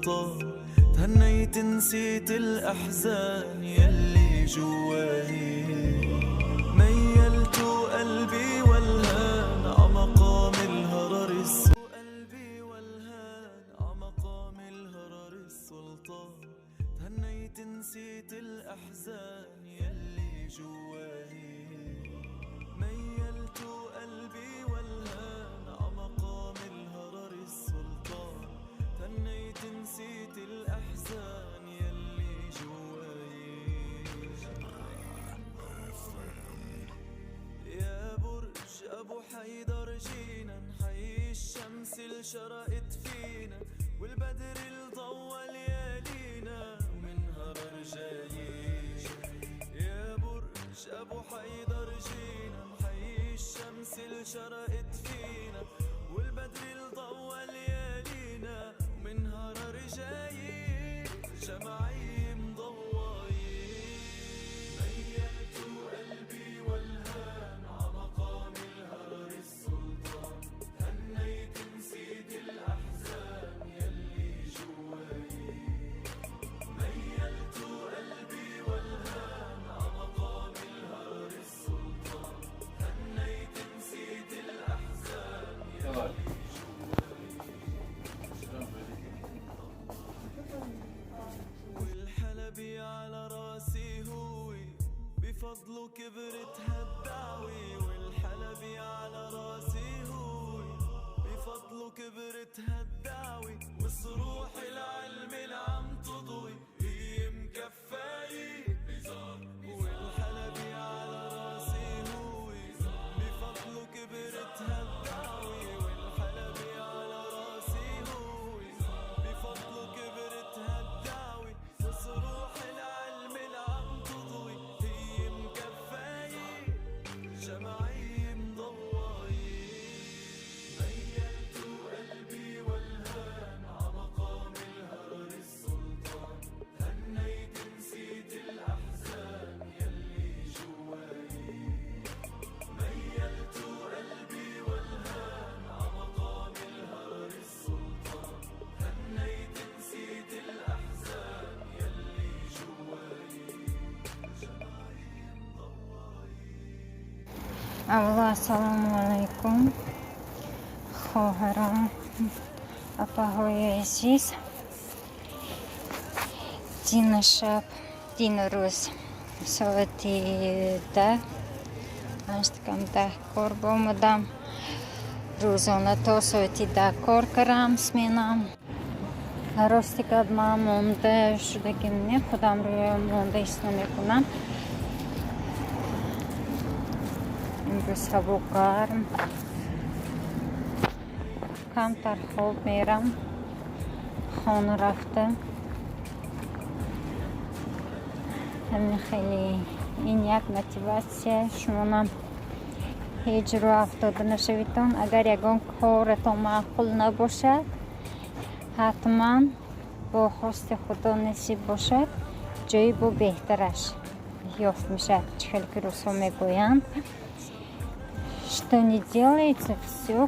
السلطان، تهنيت نسيت الأحزان يلي جواي، ميلت قلبي والهان عمقام الهرر قلبي والهان عمقام الهرر السلطان، تهنيت نسيت الأحزان يلي جواي، ميلت قلبي والهان عمقام الهرر السلطان، تهنيت نسيت الأحزان يلي جواي. يا برج أبو حيدر جينا نحيي الشمس اللي شرقت فينا، والبدر اللي ضوى ليالينا ومن هرر جايين. يا برج أبو حيدر جينا نحيي الشمس اللي شرقت فينا، والبدر اللي ضوى ليالينا ومن هرر جايين. جمعي مضوايين، ميلت قلبي والهان عمقام الهرر السلطان، هنيت نسيت الأحزان يلي جواي، ميلت قلبي والهان عمقام الهرر السلطان، هنيت نسيت الأحزان يلي والحلبي على راسي هوي بفضله كبرت هالدعوي، والحلبي على راسي هوي بفضله كبرت هالدعوي، والصروح العلم العم تضوي هي مكفاية. والحلبي على راسي هوي بفضله كبرت هالدعوي، والحلبي على راسي هوي بفضله كبرت هالدعوي، وصروح العلم العم تضوي هي مكفاية. جمعي مضواية، ميلت قلبي والهان عمقام الهرر السلطان، هنيت نسيت الأحزان يلي جواي، ميلت قلبي والهان عمقام الهرر السلطان، هنيت نسيت الأحزان يلي جواي. جمعي مضواي. Аввало, ассалому алайкум, хоҳарон, апаҳои азиз. Дина шаб, дину рӯз соати 10, ҳаштикам 10 кор бомадам. Рӯзона то соати 10 кор кардам, сменам. Рости гап, ман монда шудагим не, худамро монда ҳис намекунам. Имрӯз ҳаво гарм, камтар хоб мерам, хона рафта. Ҳамин хеле ин як мотиватсия. Шумонам ҳеҷ роҳ афтода нашавитон. Агар ягон коратон маъқул набошад, ҳатман бо хости Худо насиб бошад, ҷои бо беҳтараш ёфт мешавад. Чӣ хеле ки рӯзҳо мегӯянд, что не делается, всё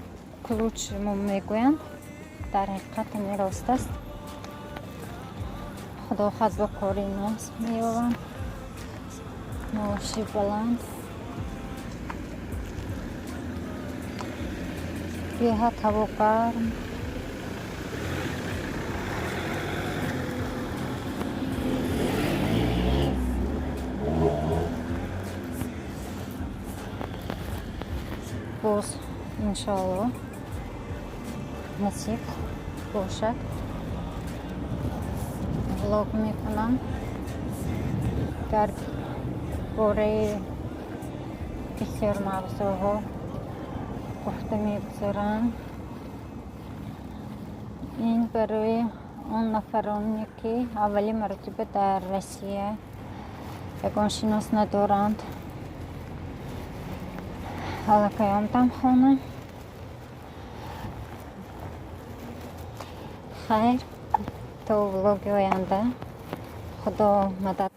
к лучшему мегӯянд. Дар ҳақиқат ҳамин рост аст. Худо хоҳад, бо кори нос меёбам, маоши баланд. Беҳад ҳаво гарм. Боз иншоалло насиб бошад, влог мекунам дар бораи бисёр мавзӯъҳо гуфта мегузарам. Ин барои он нафароне, ки аввалин маротиба дар Россия ягон шинос надоранд. Аллакай омадам хона. Хайр, то влоги оянда. Худо мадад.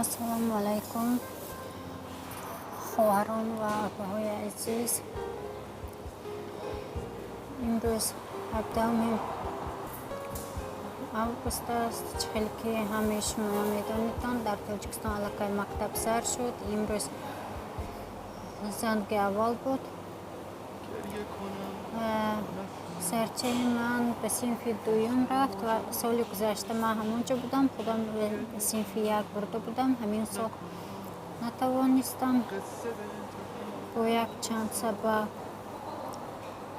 Ассалому алайкум, хоҳарон ва апаҳои азиз. Имрӯз 17 август аст. Чӣ хеле ки ҳамаи шумо медонедтон, дар Тоҷикистон аллакай мактаб сар шуд. Имрӯз занги аввал буд. Писарчаи ман ба синфи дуюм рафт ва соли гузашта ман ҳамон ҷо будам, худам ба синфи як бурда будам. Ҳамин сол натавонистам бо як чанд сабаб.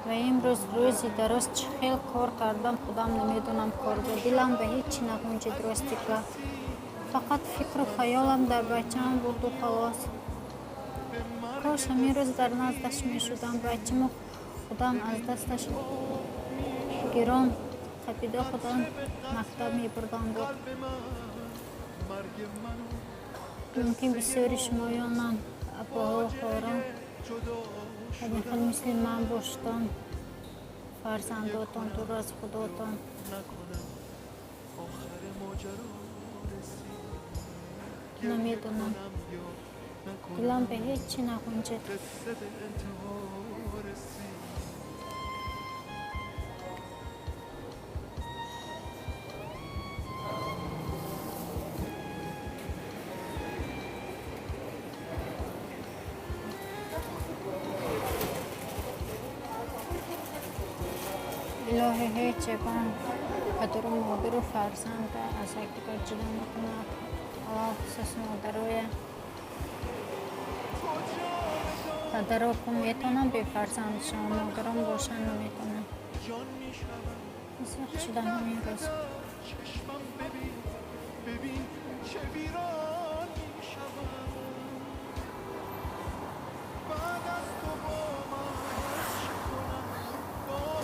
Ва имрӯз рӯзи дароз чӣ хел кор кардам, худам намедонам. Кор ба дилам ба ҳеҷ чӣ нағунҷид, рости гап. Фақат фикру хаёлам дар бачаам буду халос. Кош ҳамин рӯз дар наздаш мешудам, бачамо худам аз дасташ гирон қапида худам мактаб мебурдам буд. Мумкин бисёри шумоёнам, апаҳо, хоҳарон, ҳамин хел мисли ман боштон, фарзандотон дур аз худотон. Намедонам, дилам ба ҳеҷ чӣ нағунҷид. Илоҳи, ҳеҷ ягон падару модару фарзанда аз якдигар ҷудо накунад. Алалхусус модароя. Падаро ку метавонанд бефарзандшон, модарон бошанд наметавонанд. Зиқ шудам ҳамин рӯз.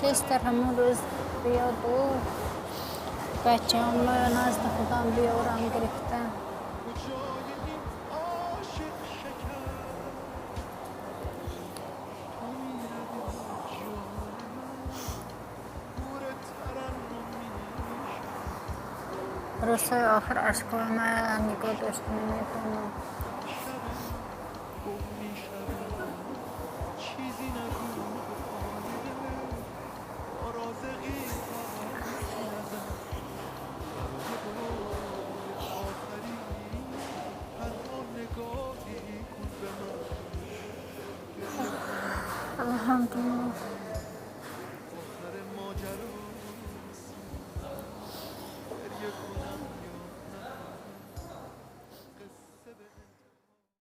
Тезтар ҳамон рӯз биёду бачаҳомо назди худам биёрам гирифта. Рӯзҳои охир ашкҳои маро нигоҳ дошта наметавонам. Алҳамдулиллоҳ.